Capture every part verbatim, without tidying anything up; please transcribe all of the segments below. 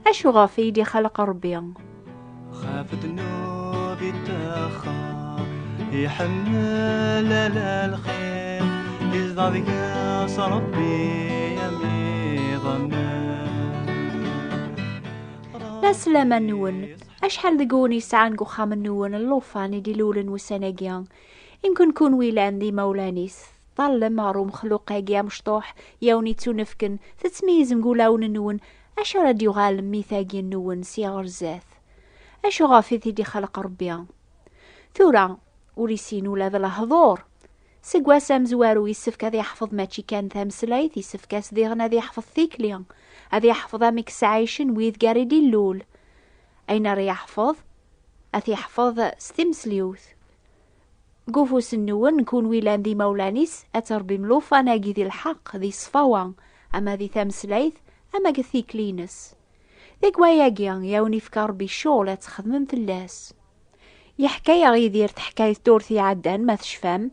Acu ɣef i yi-d-ixleq Ṛebbi? Xaf ddnub ittaxer, iḥemmel ala lxir, izdeɣ deg-s Ṛebbi am iḍamen. La slama-nwen. Acḥal deg-wen yesɛan deg uxxam-nwen llufan i d-ilulen ussan-agi? Imken kunwi llan d imawlan-is, teṭṭallem ɣer umexluq-agi amecṭuḥ i awen-ittunefken, tettmeyyizem deg wulawen-nwen acu ara d-yuɣal mmi-tagi-nwen si ɣer zdat? Acu ɣef i t-id-ixleq Ṛebbi? Tura, ur issin ula d lehḍur. Seg wass amezwaru, yessefk ad yeḥfeḍ mačči kan tameslayt, yessefk-as diɣen ad yeḥfeḍ tikli, ad yeḥfeḍ amek sɛicen wid gar i d-illul. Ayen ara yeḥfeḍ, ad t-yeḥfeḍ s timesliwt. Deg ufus-nwen, kunwi llan d imawlan-is, ad terbim llufan-agi di lḥeqq, di ṣṣfawa, ama di tameslayt, ama deg tikli-ines. Deg wayagi i awen-ifka Ṛebbi ccɣel ad txedmem fell-as. Yeḥka-yaɣ Yidir taḥkayt ddurt iɛeddan, ma tecfam.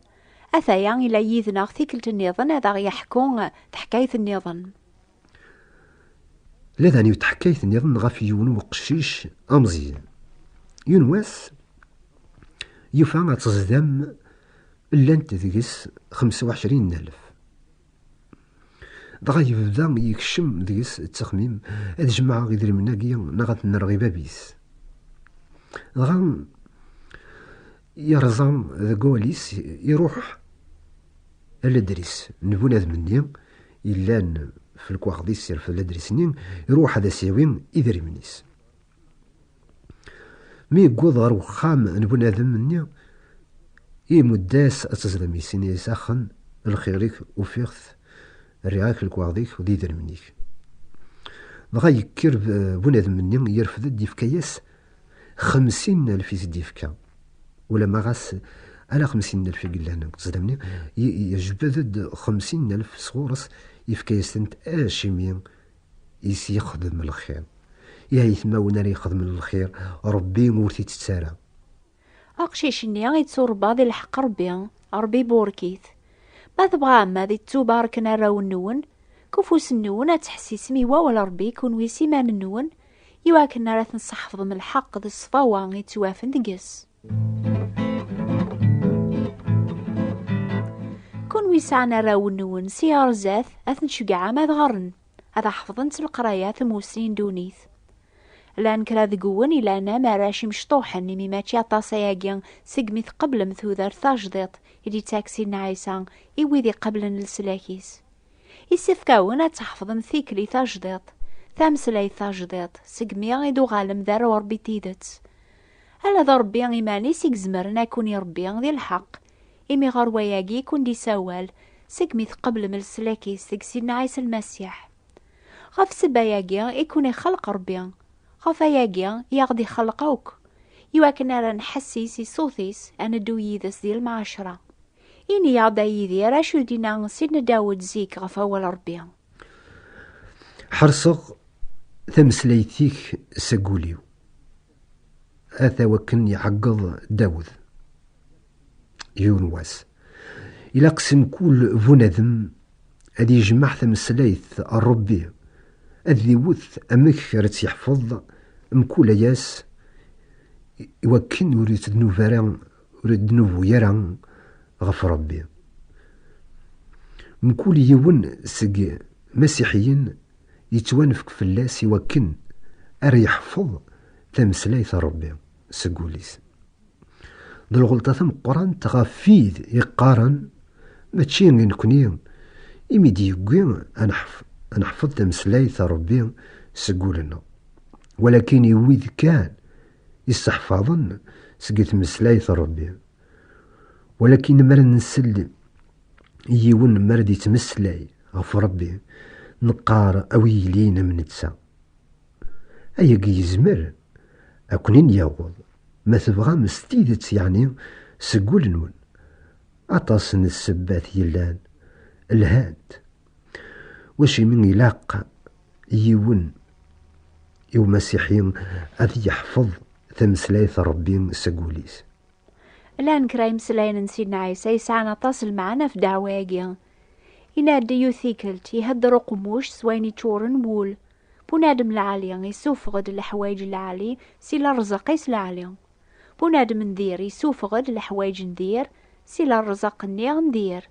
Ataya ila yid-neɣ tikkelt nniḍen ad aɣ-yeḥku taḥkayt nniḍen. La daɛni taḥkayt nniḍen ɣef yiwen weqcic ameẓyan. Yiwen wass, yufa ad teẓdam llant deg-s xemsa u ɛecrin alef. Dɣa yebda yekcem deg-s ttexmim, ad jemɛeɣ idrimen-agi neɣ ad ten-rreɣ i bab-is. Dɣa yerẓa deg wawal-is, iruḥ ɣer ladris n bunadem-nni yellan f lekwaɣeḍ-is, yerfed ladris-nni, iruḥ ad as-yawi idrimen-is. Mi yewweḍ ɣer wexxam n bunadem-nni, imudd-as ad teẓdem, yenna-yas: "Axen, lxir-ik ufiɣ-t, rriɣ-ak lekwaɣeḍ-ik d idrimen-ik." Dɣa yekker b-, bunadem-nni, yerfed-d, yefka-yas xemsin alef i s-d-yefka. Ulamma ɣas ala xemsin alef i yellan deg ttezlam-nni, ye-, yejbed-d xemsin alef sɣur-s, yefka-yas-tent acimi i s-yexdem lxir. Ihi aytmawen ara ixedmen lxir, Ṛebbi ur t-ittett ara. Aqcic-nni yetturebba di lḥeqq Ṛebbi, Ṛebbi iburek-it. Ma tebɣam ad ittubarken arraw-nwen, deg ufus-nwen ad ttḥessisem i wawal Ṛebbi kunwi s iman-nwen, iwakken ara ten-tseḥfḍem lḥeqq d ṣṣfawa i ttwafen deg-s. Kunwi sɛan arraw-nwen, si ɣer zdat ad ten-tceggɛem ad ɣren, ad ḥefḍen s leqraya tamusni n ddunit. Llan kra deg-wen ilan am arrac imecṭuḥen, imi mačči aṭas ayagi segmi tqeblem tudert tajdiṭ i d-ittak Sidna Ɛisa i wid iqeblen leslak-is. Isefk-awen ad tḥefḍem tikli tajdiṭ, tameslayt tajdiṭ, segmi i d-uɣalem d arraw Ṛebbi n tidet. Ala d Ṛebbi iman-is i izemren ad ken-iṛebbi di lḥeqq, imi ɣer wayagi i ken-d-isawal, segmi tqeblem leslak-is deg Sidna Ɛisa Lmasiḥ. Ɣef ssebba-agi i ken-ixelq Ṛebbi, ɣef ayagi i aɣ-d-ixelq akk, iwakken ara nḥessis i ṣṣut-is, ad neddu yid-s di lemɛacra. Ini-aɣ-d, a Yidir, acu i d-yenna Sidna Dawed zik ɣef wawal Ṛebbi? Ḥerṣeɣ tameslayt-ik s agul-iw, ata wakken iɛeggeḍ Dawed. Yiwen wass, ilaq s mkul bunadem ad yejmeɛ tameslayt n Ṛebbi, ad iwet amek ara tt-yeḥfeḍ mkul ayas, iwakken ur yettdnub ara, ur yettnubu ara ɣef Ṛebbi. Mkul yiwen seg masiḥiyen yettwanefk fell-as iwakken ara yeḥfeḍ tameslayt n Ṛebbi seg wul-is. D lɣelṭa tameqqrant ɣef wid yeqqaren mačči i nekni imi d-yewwi ad neḥf-, ad neḥfeḍ tameslayt n Ṛebbi seg wul-nneɣ, walakin i wid kan isseḥfaḍen seg tmeslayt n Ṛebbi. Walakin mi ara nsel i yiwen mi ara d-yettmeslay ɣef Ṛebbi, neqqar: "A wi yilin am netta." Ayagi yezmer ad ken-in-yaweḍ, ma tebɣam s tidet, yeɛni seg wul-nwen. Aṭas n ssebbat yellan, lhant. Wacimi ilaq yiwen i umasiḥi ad yeḥfeḍ tameslayt n Ṛebbi seg wul-is? Llan kra imeslayen n Sidna Ɛisa yesɛan aṭas n lmeɛna ɣef ddeɛwa-agi. Yenna-d yiwet tikkelt, ihedder uqemmuc s wayen yeččuren wul. Bunadem lɛali isuffeɣ-d leḥwayeǧ lɛali si lerẓaq-is lɛali. Bunadem n dir isuffeɣ-d leḥwayeǧ n dir si lerẓaq-nni n dir.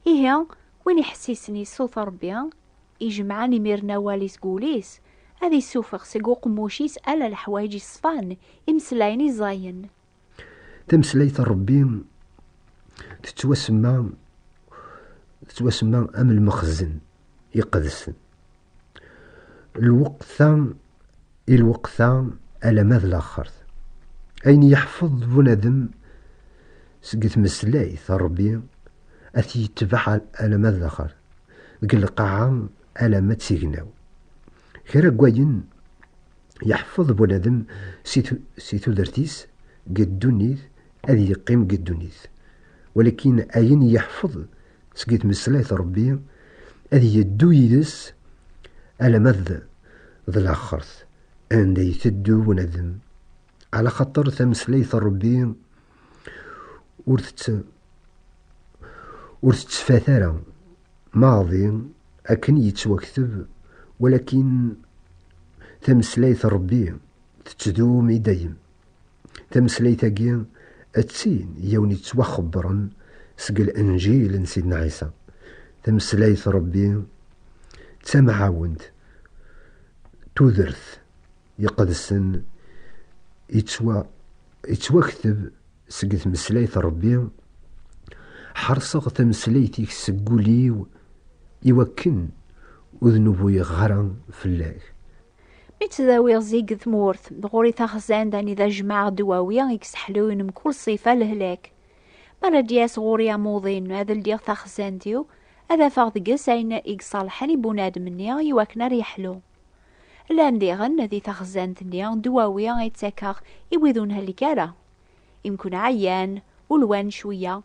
Ihi, win iḥessisen i ṣṣut Ṛebbi, ijemɛen imiren awal-is deg wul-is, ad isuffeɣ seg uqemmuc-is ala leḥwayeǧ iṣfan, imeslayen iẓayen. Tameslayt n Ṛebbi tettwasemma, tettwasemma am lmexzen iqedsen. Lweqt-a i lweqt-a alamma d laxert. Ayen yeḥfeḍ bunadem seg tmeslayt n Ṛebbi, ad t-yetbeɛ al-, alamma d laxert. Deg lqaɛa alamma d tignaw. Kra n wayen yeḥfeḍ bunadem si tu-, si tudert-is deg ddunit, ad yeqqim deg ddunit. Walakin ayen yeḥfeḍ seg tmeslayt n Ṛebbi, ad yeddu yid-s alamma d, d laxert, anda iteddu bunadem. Ɛla xaṭer tameslayt n Ṛebbi ur tett-, ur tettfat ara maḍi akken yettwakteb, walakin tameslayt n Ṛebbi tettdum i dayem. Tameslayt-agi d tin i awen-yettwaxebbren seg Lenǧil n Sidna Ɛisa. Tameslayt n Ṛebbi d tamɛawent, tudert iqedsen, yettwa-, yettwakteb seg tmeslayt n Ṛebbi. Ḥerṣeɣ tameslayt-ik seg wul-iw, iwakken ur dnubuyeɣ ara fell-ak. Mi ttdawiɣ zik deg tmurt, d ɣur-i taxzant anida jemɛeɣ ddwawi i yesseḥluyen mkul ṣṣifa lehlak. Mi ara d-yas ɣur-i amuḍin, ad ldiɣ taxzant-iw, ad afeɣ deg-s ayen i iṣalḥen i bunadem-nni iwakken ar yeḥlu. Llan diɣen di taxzant-nni ddwawi ay ttakeɣ i wid ur nhellik ara. Imkun ɛyan, ulwan cwiya,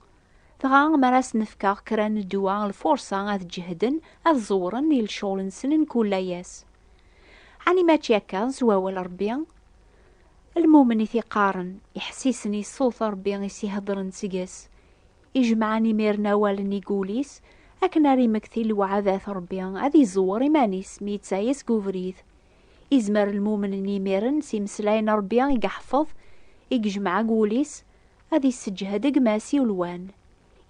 dɣa mi ara sen-fkeɣ kra n ddwa lfurṣa ad ǧehden, ad ẓewren i lecɣel-nsen n kul ass. Ɛni mačči akka s wawal Ṛebbi? Lmumen i t-iqqaren, iḥessisen i ṣṣut Ṛebbi i s-iheddren seg-s, ijemɛen imiren awal-nni deg wul-is, akken ara imekti lewɛadat Ṛebbi ad iẓewwer iman-is mi yettayes deg ubrid. Izmer lmumen-nni imiren s imeslayen n Ṛebbi i yeḥfeḍ, i yejmeɛ deg wul-is, ad isseǧhed gma-s i ulwan.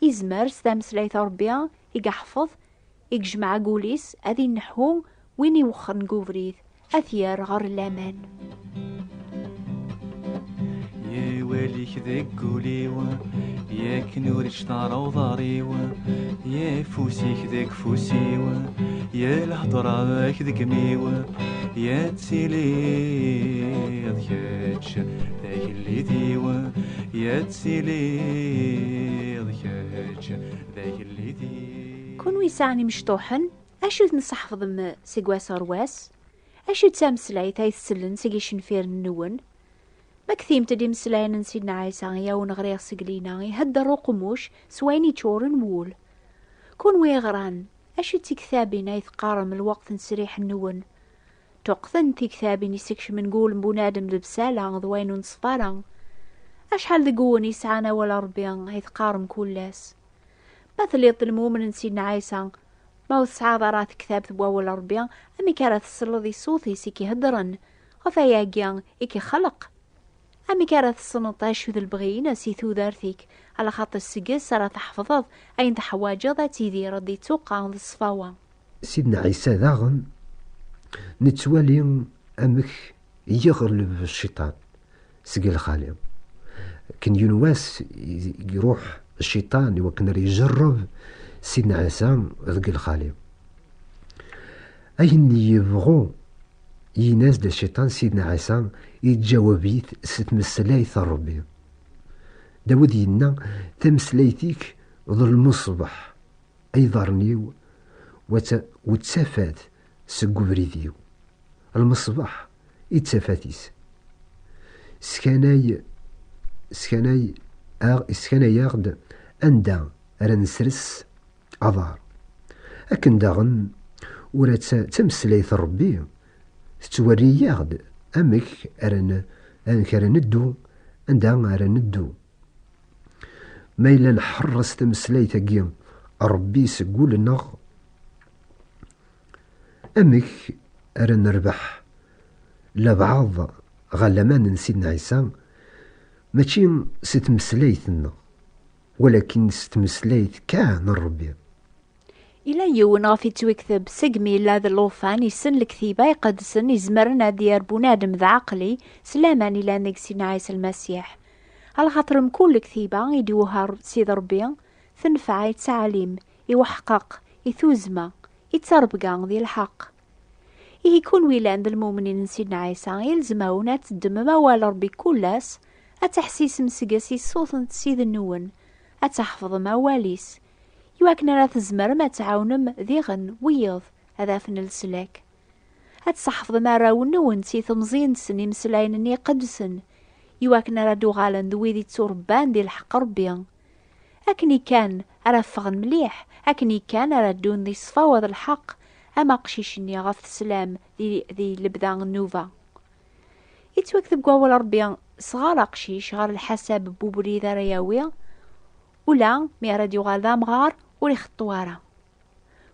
Izmer s tameslayt n Ṛebbi i yeḥfeḍ, i yejmeɛ deg wul-is, ad ineḥḥu win iwexxren deg ubrid, ad t-yerr ɣer laman. Ya awal-ik deg wul-iw, yakken ur ičṭar uḍar-iw, ya afus-ik deg ufus-iw, ya lhedra-k deg imi-w, ya tiliḍ kečč d agellid-iw, ya tiliḍ kečč d agellid-iw. Kunwi yesɛan imecṭuḥen, acu i ten-tesḥefḍem seg wass ɣer wass? Acu d tameslayt ay tsellen seg icenfiren-nwen? Ma ktimt-d imeslayen n Sidna Ɛisa i awen-ɣriɣ seg lina, ihedder uqemmuc s wayen iččuren wul. Kunwi iɣran, acu d tiktabin ay teqqarem lweqt n ssriḥ-nwen? Ṭuqqtent tiktabin i sekcmen deg wul n bunadem lebsala d wayen ur neṣfi ara. Acḥal deg-wen i sɛan awal Ṛebbi ay teqqarem kul ass? Ma telliḍ d lmumen n Sidna Ɛisa, ma ur tesɛiḍ ara tektabt n wawal Ṛebbi, amek ara tesleḍ i ṣṣut-is i k-iheddren, ɣef ayagi i k-ixleq? Amek ara tessneḍ acu d lebɣi-ines i tudert-ik, alaxaṭer seg-s ara tḥefḍeḍ ayen teḥwaǧeḍ ad tidireḍ di ttuqa d ṣṣfawa? Sidna Ɛisa daɣen nettwali amek yeɣleb cciṭan seg lxali. Akken yiwen wass i-, iruḥ cciṭan i wakken ara ijerreb Sidna Ɛisa deg lxali. Ayen yebɣu, yin-as-d cciṭan, Sidna Ɛisa iǧaweb-it s tmeslayt n Ṛebbi. Dawed yenna: "Tameslayt-ik d lmeṣbeḥ, ay iḍarren-iw, wa ta-, u d tafat seg ubrid-iw." Lmeṣbeḥ i d tafat-is. Skanay, skanay, aɣ-, skanay-aɣ-d anda ara nesres aḍar. Akken daɣen, ula d ta-, tameslayt n Ṛebbi tettwerri-yaɣ-d amek ara n-, amek ara neddu, anda ara neddu. Ma yella nḥerres tameslayt-agi n Ṛebbi seg wul-nneɣ, amek ara nerbeḥ labeɛḍ ɣer laman n Sidna Ɛisa, mačči s tmeslayt-nneɣ, walakin s tmeslayt kan n Ṛebbi. Yella yiwen ɣef yettwikteb segmi yella d llufan, yessen lektiba iqedsen, izemren ad d-yerr bunadem d ɛaqli s laman yellan deg Sidna Ɛisa Lmasiḥ. Alaxaṭer mkul lektiba i d-iwehha Sidi Ṛebbi, tenfeɛ i ttɛalim, i uḥeqqeq, i tuzzma, i ttrebga di lḥeqq. Ihi kunwi yellan d lmumnin n Sidna Ɛisa, ilzem-awen ad teddmem awal Ṛebbi kul ass, ad teḥsisem seg-s i ṣṣut n Ssid-nwen, ad tḥefḍem awal-is, iwakken ara tzemrem ad tɛawnem diɣen wiyeḍ ad afen leslak. Ad tseḥfḍem arraw-nwen si temẓi-nsen imeslayen-nni iqedsen, iwakken ara d-uɣalen d wid itturebban di lḥeqq Ṛebbi. Akken i kan ara ffɣen mliḥ, akken i kan ara ddun di ṣṣfa-w d lḥeqq, am aqcic-nni ɣef teslam di, di lebda n nnuba. Yettwakteb deg wawal Ṛebbi, sɣer aqcic ɣer lḥasab n ubrid ara yawi, ula mi ara d-yuɣal d amɣar ur ixeṭṭu ara.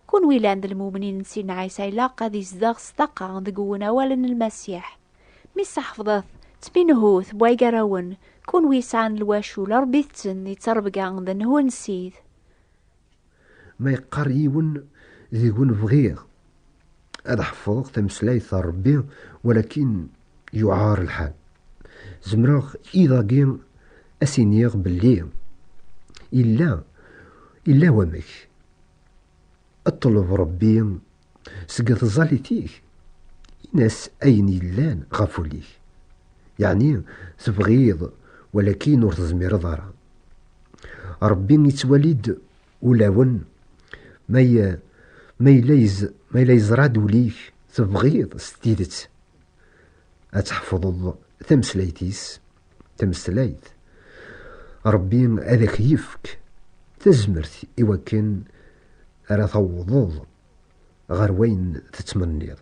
Kunwi yellan d lmumnin n Sidna Ɛisa ilaq ad izdeɣ s ṭṭaqa deg-wen awal n Lmasiḥ. Mi tseḥfḍet tminhut n waygar-awen, kunwi yesɛan lwacul Ṛebbi-ten i ttrebga d nnhu n Ssid. Ma yeqqar yiwen deg-wen bɣiɣ ad ḥefḍeɣ tameslayt n Ṛebbi, walakin yuɛer lḥal, zemreɣ iḍ-agi ad s-iniɣ belli illa, illa wamek. Ṭleb Ṛebbi seg tẓallit-ik, in-as ayen yellan ɣef wul-ik. Yeɛni tebɣiḍ, walakin ur tezmireḍ ara. Ṛebbi yettwali-d ulawen, ma ye-, ma yella yez-, ma yella yeẓra-d ul-ik, tebɣiḍ s tidet ad tḥefḍeḍ tameslayt-is, tameslayt. Ṛebbi ad ak-yefk tazmert i wakken ara tawḍeḍ ɣer wayen tettmenniḍ.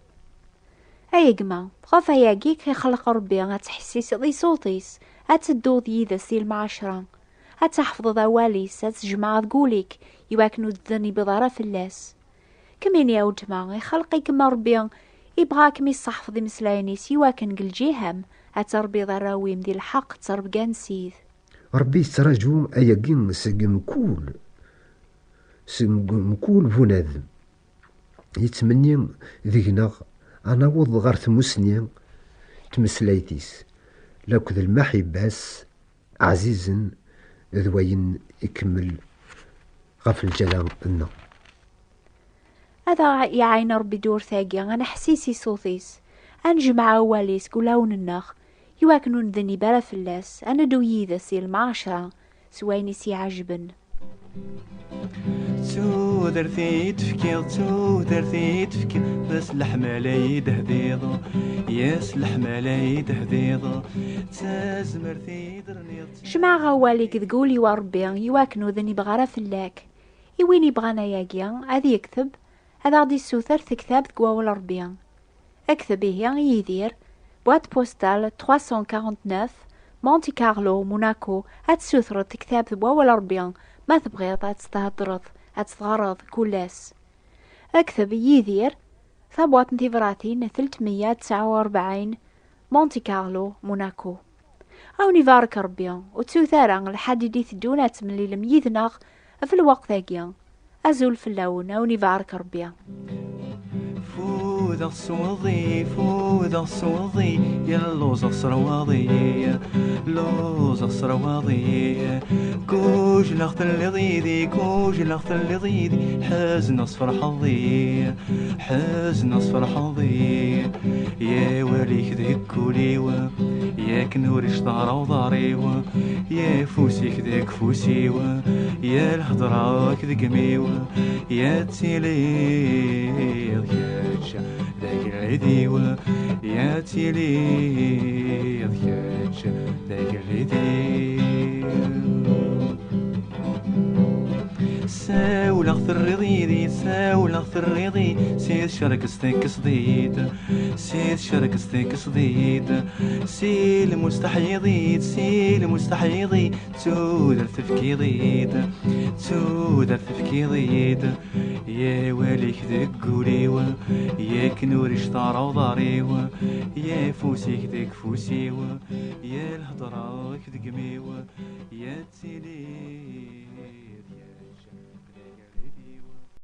Ay gma, ɣef ayagi i k-ixleq Ṛebbi ad tḥessiseḍ i ṣṣut-is, ad tedduḍ yid-s di lemɛacra, ad tḥefḍeḍ awal-is, ad t-tjemɛeḍ deg wul-ik, iwakken ur d-tenibeḍ ara fell-as. Kemmini a weltma, ixleq-ikem Ṛebbi, ibɣa ad kem-isseḥfeḍ imeslayen-is iwakken deg lǧiha-m ad terbiḍ arraw-im di lḥeqq d ttrebga n Ssid. Ṛebbi yettraǧu ayagi seg mkul, seg mkul bunadem. Yettmenni deg-neɣ ad naweḍ ɣer tmusni n tmeslayt-is, lakked lmaḥibba-s ɛzizen d wayen ikemmel ɣef lǧala-nneɣ. Ad aɣ-iɛayen Ṛebbi ddurt-agi, ad neḥsis i ṣṣut-is, ad nejmeɛ awal-is deg ulawen-nneɣ, iwakken ur ndenib ara fell-as, ad neddu yid-s di lemɛacra s wayen i s-iɛejben. D tudert i yi-d-tefkiḍ, d tudert i yi-d-tefkiḍ, yes leḥmala i yi-d-tehdiḍ, yes leḥmala i yi-d-tehdiḍ, d tazmert i yi-d-terniḍ. Jemɛeɣ awal-ik deg ul-iw a Ṛebbi, iwakken ur dnibeɣ ara fell-ak. I win ibɣan ayagi, ad yekteb, ad aɣ-d-issuter tektabt deg wawal Ṛebbi. Kteb ihi i Yidir, boîte postale trois cent quarante-neuf, Monte Carlo, Monaco, ad tessutreḍ tektabt deg wawal Ṛebbi, ma tebɣiḍ ad tt-theddreḍ, ad tt-teɣreḍ kul ass. Kteb i Yidir, tabwaṭ n tebratin telt meyya tesɛa u rebɛin, Monte Carlo, Monaco. A wen-ibarek Ṛebbi, ur ttut ara lḥad i d-iteddun ad temlilem yid-neɣ ɣef lweqt-agi. Azul fell-awen, a wen-ibarek Ṛebbi. Fudeɣ sweḍi, fudeɣ sweḍi, ya lluẓeɣ s rwaḍi, lluẓeɣ s rwaḍi. Kujleɣ telliḍ yid-i, kujleɣ telliḍ yid-i, ḥezneɣ sferḥeḍ-i. Ḥezneɣ sferḥeḍ-i, ya awal-ik deg wul-iw, yak nuric teɣra uḍar-iw, ya afus-ik deg ufus-iw, ya lhedra-k deg imi-w, ya tiliḍ kečč d agellid-iw, ya tiliḍ kečč d agellid-iw. Sawleɣ terriḍ yid-i, sawleɣ terriḍ-i, si tcerkest tekkseḍ-id, si tcerkest tekkseḍ-id, si lmus teḥyiḍ-id, si lmus teḥyiḍ-id, d tudert tefkiḍ-id, d tudert tefkiḍ-id. Ya awal-ik deg wul-iw, yak nuric tara uḍar-iw, ya afus-ik deg ufus-iw, ya lhedra-k deg imi-w, ya tili